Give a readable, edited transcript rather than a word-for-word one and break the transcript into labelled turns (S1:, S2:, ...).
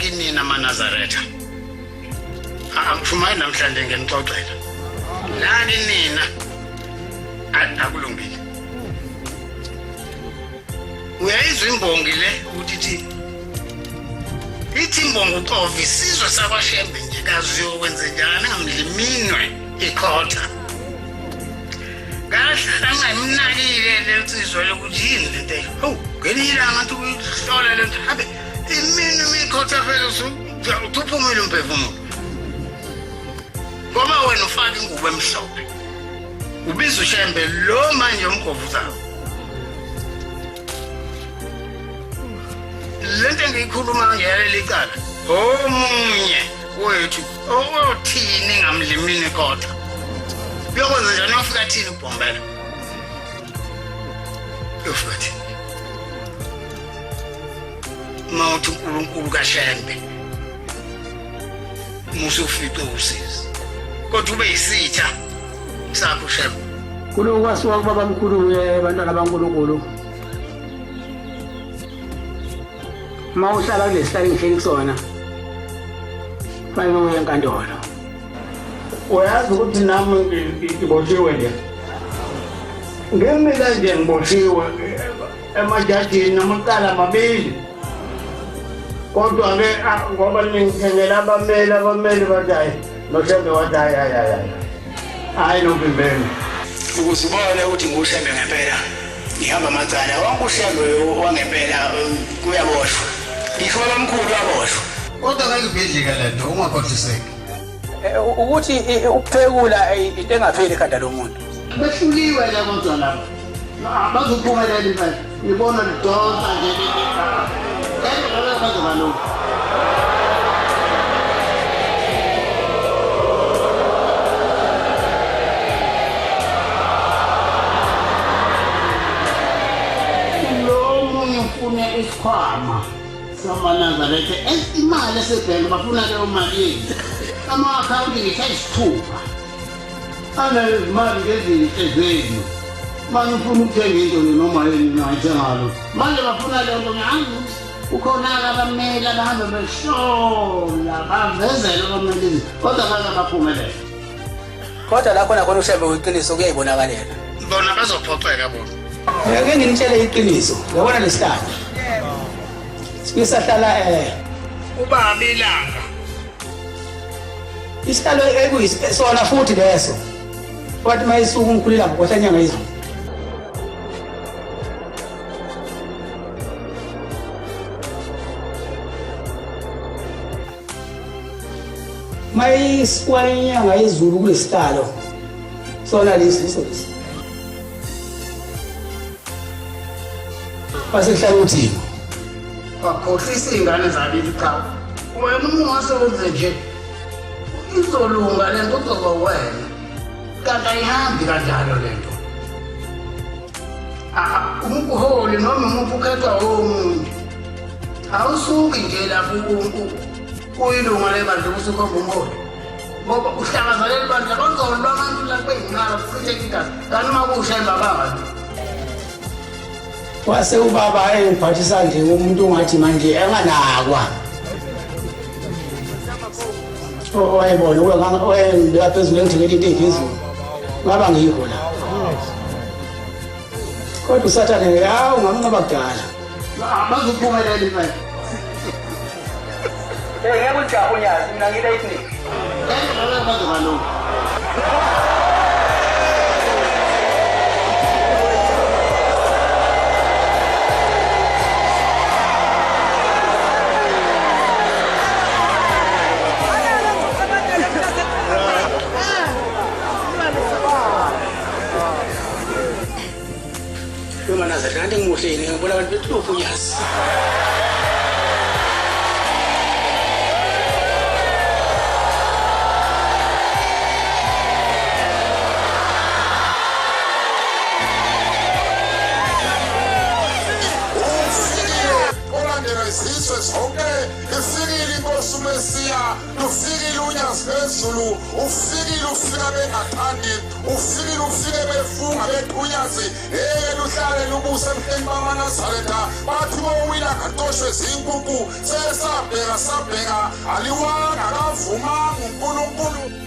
S1: Lakinina maNazaretha, angishumayeli namhlanje, ngenixoxela lakinina akulungile. Uyayizwa imbongi le ukuthi ithi ithi imbongi uxova isizwe sakwaShembe nje, kazi uyokwenze njani ngamdla iminwe ikhotha. Ngahlala ngingayimnakile le nsizwa lokuthi yini le nto. Hawu, ngelinye ilanga ngathi uyihlola le nto, habe iminwe imikhotha phela usuphumile umphefumulo, ngoba wena ufaka ingubo emhlophe ubiza uShembe lo manje umgovuzayo. Lento engiyikhuluma ngeyaleli cala, omunye wethu othini ngamlimini, kodwa kuyokwenza njani? Uyofika thini ubhombela? Uyofika thini uma uthi uNkulunkulu kaShembe musa ufice usizi, kodwa ube yisitha sakho uShembe?
S2: Kulokhu kwasuka kubabamkhulu-ke, bantwana baNkulunkulu. Uma uhlala kulesi sihlalo engihleli kusona, kufanele uye enkantolo.
S1: Uyazi ukuthi nami ngiboshiwe nje, ngimile nje, ngiboshiwe emajajini amacala amabili, kodwa-ke ngoba ningithengela abameli, abameli bathi hayi, noShembe wathi hayi, hayi, hayi, hayi, hayi, novimbeni
S2: ukuze ubone ukuthi nguShembe ngempela. Ngihamba amacala wonke, uShembe wangempela kuyaboshwa, ngisho abamkhulu waboshwa.
S1: Kodwa ngeke ibhidlike le nto, ungakhohliseki.
S2: Ukuthi ukuphekula into engapheli ekhanda lomuntu.
S1: Behluliwe ke kodwa laba, bazophumelela impela, ngibona lidonsa nje, ngeke bazoba lokhu. Lo munye ufune isikhwama samaNazaretha, imali esebhenki, bafuna leyo mali yenu, ama-akhawunti ngisho ayisithupha anezimali ngezinhle zenu. Manje ufuna ukuthenga into nje noma yini ngayithengalo, manje bafuna leyo nto. Ngiyazi ukhona-ke abameli abahambe behlola bavezele abameli izinto, kodwa ngeke baphumelele.
S2: Kodwa la khona khona uShembe uyiqiniso, kuyayibonakalela.
S1: Bona bazophoxeka bona.
S2: Ngeke nginitshele iqiniso, uyabona lesihlalo sike sahlala
S1: Ubaba ilanga.
S2: Isihlalo ekuyisona futhi leso, wathi uma isuka umkhulila ngokwehla inyanga izulu. Mayisuka inyanga yezulu kulesihlalo sona lesi, yiso lesi kwase kuhlala uthingo.
S1: Bakhohlisa iy'ngane zakithi. Cha, wena uma ungase wenze nje izolunga le nto, uzoba wena, kanti ayihambi kanjalo le nto. Umholi noma umuphi ukhethwa omunye, awusuki nje lapho uyilunga lebandla usukhomba umholi, ngoba uhlakazalela ibandla bazolwa abantu la beyinqaba kuchitheka igazi, kanti uma kusha embabanga.
S2: Wase ubaba engiphathisa nje umuntu ongathi manje enganakwa, owayebona owayengibeka phezulu, engithengela into ey'phezulu, ngaba ngikho la, kodwa uSathane hawu ngamnqoba kudala.
S1: Bazophumelela impela.
S2: Ngeke ujahe unyazi, mina ngile-ethnic.
S1: Ngeke bazoba lokhu.
S2: Wemanazaretha, kanti ngimuhle yini? Ngibona abantu bethi luphi unyazi.
S3: Ufikile olandela. izizwe zonke. Ifikile inkosi uMesiya, lufikile unyazi lwezulu, ufikile ufika bengathandi, ufikile ufike befunga bethi unyazi ngeke luhlale lubuse ebuhleni bamaNazaretha. Bathi bowila ngaqoshwe zinkukhu, sesabheka sabheka aliwanga kavumanga uNkulunkulu.